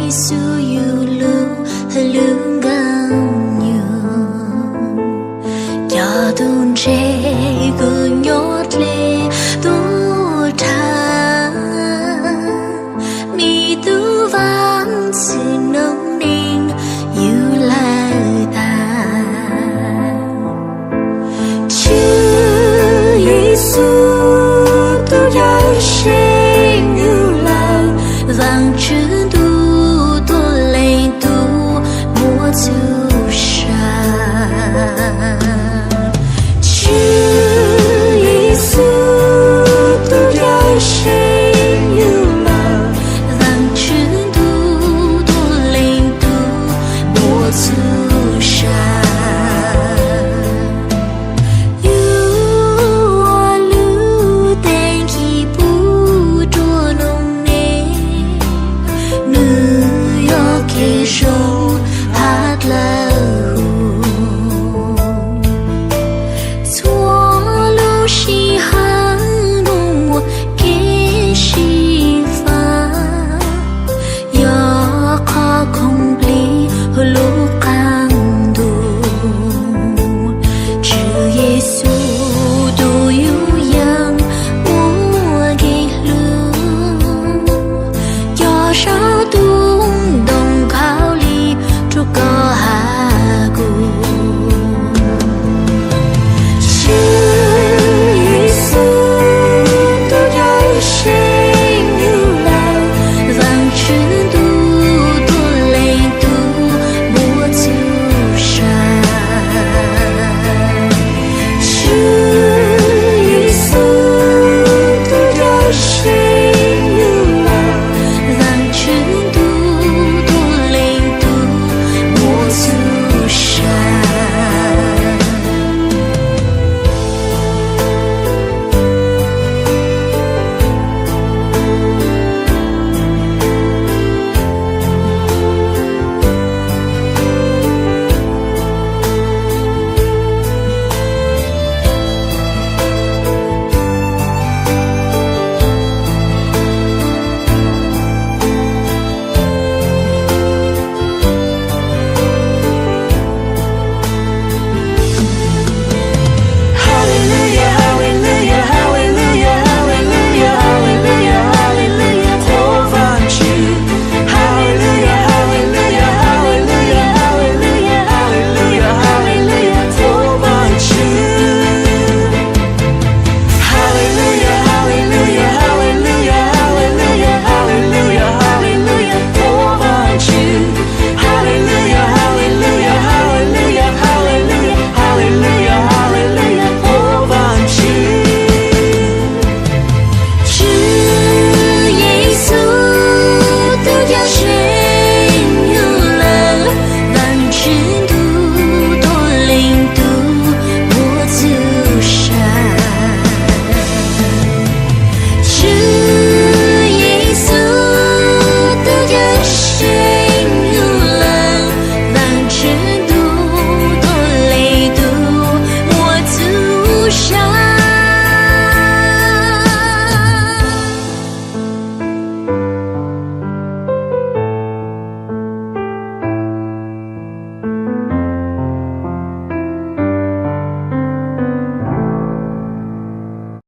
Yexus yug lub hwj lub nkeeg nyuj, cov tub ntse kuj nyob dlej tuaj dhau, me tub vaaj txwv noob neej yug lawm tas. Tswv Yexus tus cawm seej yug lawm, Vaajtswv ntuj tuaj lees tus muaj txuj sa. Tswv Yexus tus cawm seej yug lawm, Vaajtswv ntuj tuaj lees tus muaj txuj sa. Yug ua lub teeb ci pub rua noob neej, nwg yog kev zoo